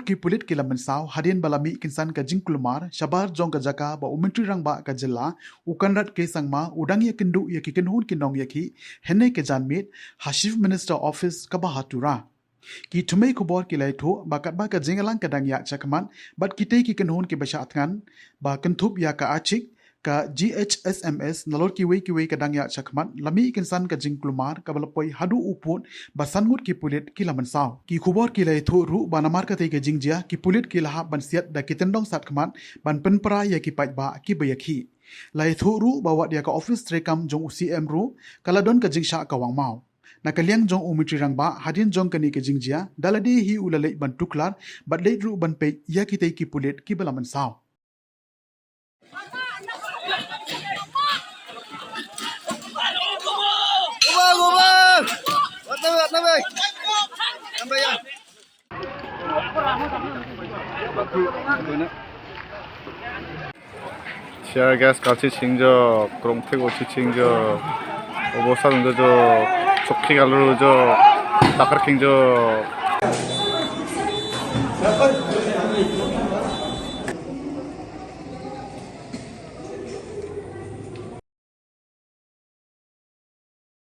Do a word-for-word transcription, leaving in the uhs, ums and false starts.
ki pulit ki la mynsaw hadien ba la mih kynsan ka jingkulmar shabar jong ka jaka ba u Myntri Rangbah ka jylla u Conrad K Sangma u dang ïakynduh ïa ki kynhun ki nongïakhih hynne ka janmiet ha Chief Minister Office kaba ha Tura. Ki thymmei khubor ki la ïathuh ba katba ka jingïalang ka dang ïaid shakhmat bad kitei ki kynhun kiba shah thngan ba kynthup ïa ka Achik, ka G H S M S nalor kiwei kiwei ka dang ïaid shakhmat, la mih kynsan ka jingkulmar kaba la poi haduh u pud ba san ngut ki pulit ki la mynsaw. Ki khubor ki la ïathuh ruh ba namar katei ka jingjia ki pulit ki la hap ban siat da ki tyndong sat khmat ban pynpra ïa ki paidbah kiba ïakhih. La ïathuh ruh ba wat ïa ka ophis treikam jong u C M ruh ka la don ka jingshah kawang maw. Na ka liang jong u Myntri Rangbah, hadien jong kane ka jingjia da lade hi u la leit ban tuklar bad leit ruh ban peit ïa kitei ki pulit kiba la mynsaw. Tear gas ka chiching jok, krong thik o chiching jok, obo sa dong jok, chokki kalu jok, takar king jok.